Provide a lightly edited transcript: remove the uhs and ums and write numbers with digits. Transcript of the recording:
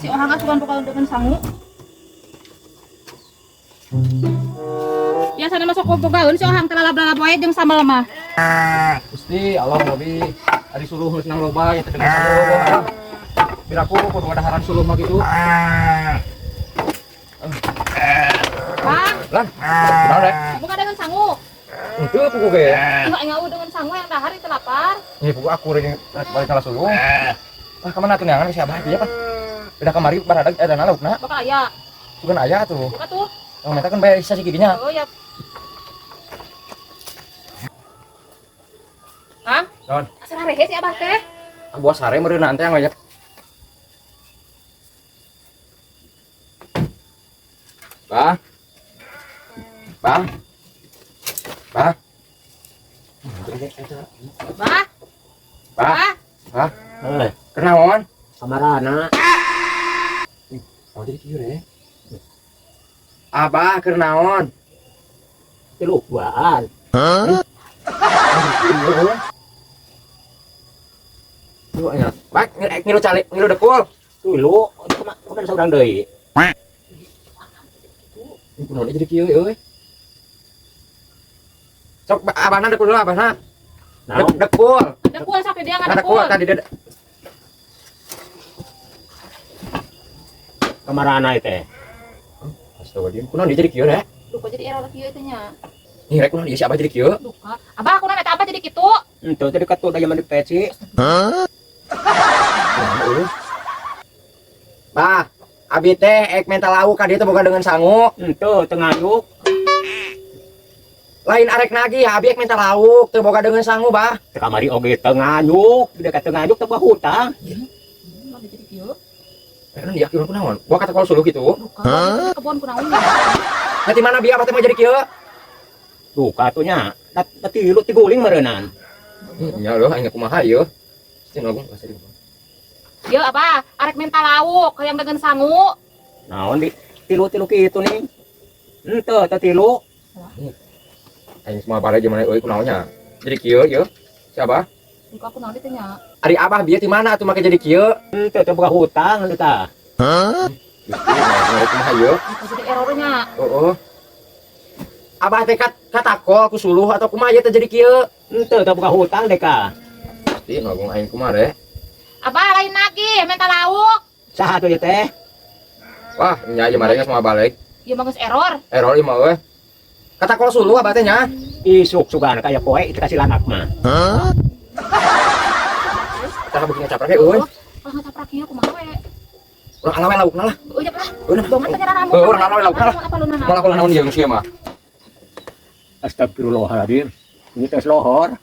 Si Ohang asupan boga deungeun sangu. Biasana masuk bogaeun si Ohang teh lalab-lalab wae jeung sambal mah. Gusti Allah Nabi ari suluh geus nang loba ya teh dengan suluh. Piraku kudu ngadaharan suluh mah kitu. Bang, Lan. Naon rek? boga deungeun sangu. Henteu pugu ge. Ih, aing eueuh deungeun sangu yang dahar itu lapar. Nih pugu aku rek balik ka suluh. Ah, kemana tuh neangan si Abah ieu pan? Beda kamari baradag ada laukna. Bakal aya. Bukan aya tuh. Buka tuh. Yang meta kan bayar isa si giginya. Oh ya. Hah? Naon? Asa rehe si Abah teh? Buah sare meureun teh yang Bah. Bah. Bah. Bah, Bah. bah. Bah. Eh, Kenaon? kamarana. Oh, jadi kieu re. Abah keur naon? Tilu duaan. Tuh nya. Bah, ngilu calik, ngilu dekul. Tilu, kumaha saurang deui? Kunaon jadi kieu euy. Sok abahna dekul dulu abahna. Naon? Dekul. Dekul sampai dia Nah, dekul ngadekul. tadi dia. Kamarana teh. Astagfirullahaladzim, kunaon dia jadi kieu re? Duka jadi era kieu teh nya. Nih rek kunaon dia si abah jadi kieu? Duka. Abah kunaon eta abah jadi kitu? Henteu teh dekat tuh da zaman di peci. Kunaon euy? Bah, abi teh ek minta lauk ka dieu teh boga deungeun sangu. Henteu teu ngayuk. Lain arek nagih, abi ek minta lauk teu boga deungeun sangu, bah. Teu kamari oge teu ngayuk, dekat teu ngayuk teu boga hutang. Abah jadi kieu. Eh, dia kieu kunaon? Gua kata kalau suluh gitu. Duka. Jadi kebon kunaon nya. Nanti mana biar abah teh mau jadi kieu? Duka tuh nya. Da tilu tiguling meureunnan. Nya leuh aing kumaha ieu. Cing agung bahasa di. Ieu abah arek minta lauk hayang deungeun sangu. Naon di tilu-tilu kitu nih. Henteu teu tilu. Aing semua bare gimana euy kunaonnya. Jadi kieu ieu. Si abah. Duka kunaon teh nya. Ari abah bieu ti mana atuh make jadi kieu? Henteu teu boga hutang henteu tah. Gusti, nah, kumaha ieu? Duka jadi errornya. Heeh. Abah teh katakol ku suluh atau kumaha ieu teh jadi kieu? Henteu teu boga hutang deka. Gusti, nu agung aing kumaha re? Abah lain nagih minta lauk. Saha tuh ieu teh? Wah, nya ieu mah semua balik. Ieu mah geus error. Error ieu mah euy. Katakol suluh abah teh nya. Isuk sugan kaya poe itu kasih lanak mah. Tah beuki ngacaprak ge euy. Kalau ngacaprak kieu kumaha we? Urang ala we laukna lah. Euy lah. Euy, nah. Dongan teh raramu. Heuh, urang ala we laukna lah. Apa lu naon? Moal aku naon ieu geus mah. Astagfirullahaladzim. Ini tes lohor.